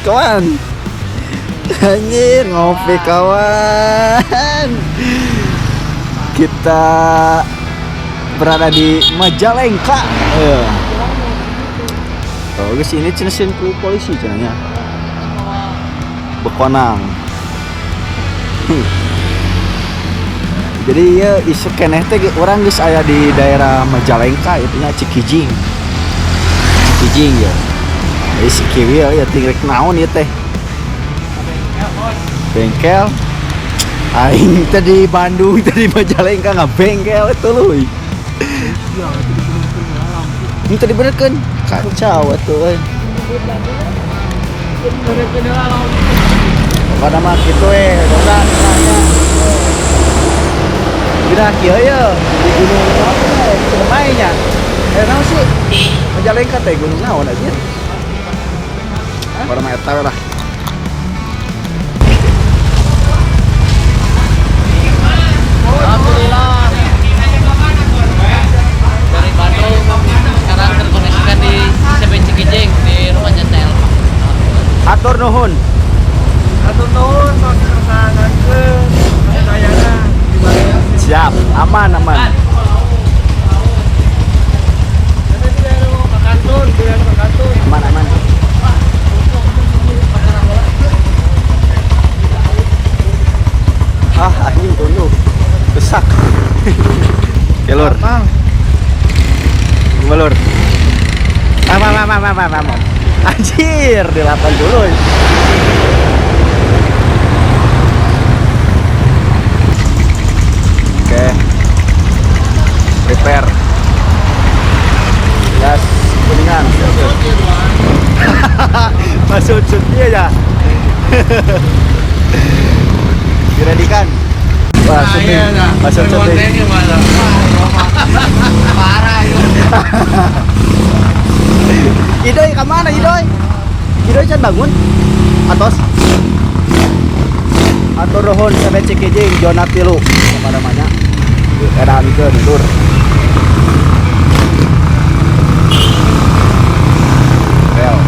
kawan. Anjir, ngopi kawan. Kita berada di Majalengka. Oh, guys, ini cenah ku polisi cenahnya. Bekonang. Jadi ya isu keneh teh urang geus aya di daerah Majalengka itu nya Cikijing. Cikijing ya. Jadi si Kiwil ya ting rek naon ieu teh. Bengkel. Aing teh di Bandung teh di Majalengka ngabengkel itu leuy. Ini tadi benerkeun. Kacau atuh euy. Pokokna mah kitu we, urang nanya. Geura kieu ye di gunung apa teh? Ciremai nya. Naon sih? Majalengka teh gunung naon aja? Pokokna mah eta we lah. Alhamdulillah. Dari Bandung sekarang terkoneksikan di CB Cikijing di rumah Jasa Elma. Hatur nuhun. Hatur nuhun tos kersanankeun sadayana di Bandung. Siap, aman aman. Aman aman. Ah, anjing tunduh. Besak. Oke, Lur. Lur. Aman aman aman aman. Anjir, 8 dulu. Oke. Prepare. Gas kuningan. Masuk cutnya ya. Diredikan. Wah, syuting. Masuk syuting. Parah itu. Idoy ke mana Idoy? Idoy can bangun? Atos? Atur nuhun sampai Cikijing zona 3 sama namanya. Edankeun lur. Rel.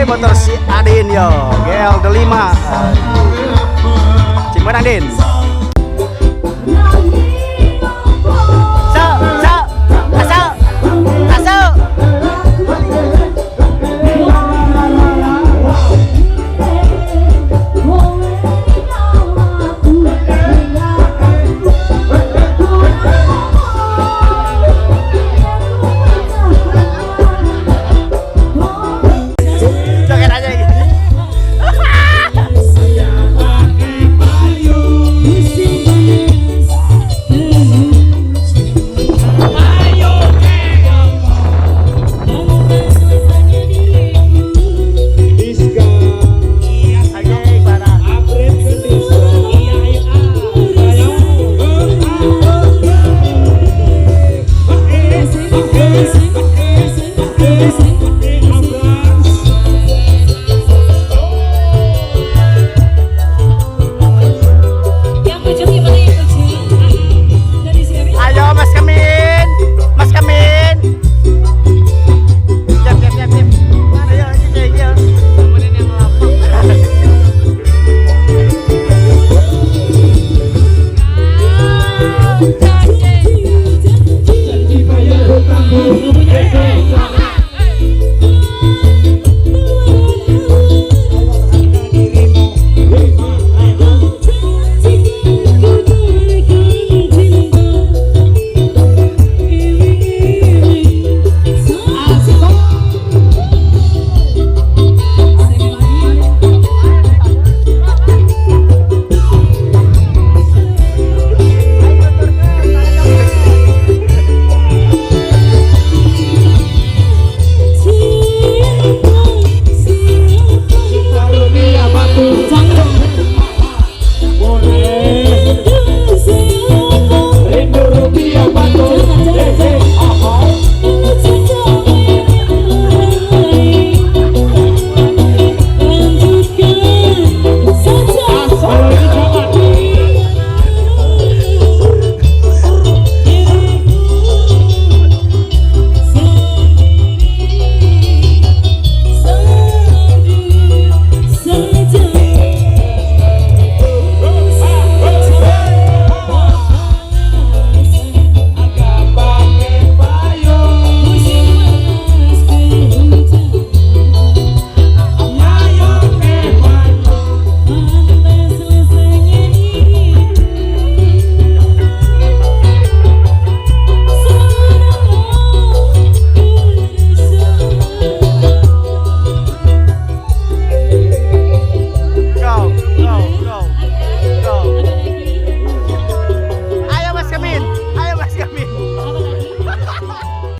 Motor si Adin yo, GL 5. Cing menang Din.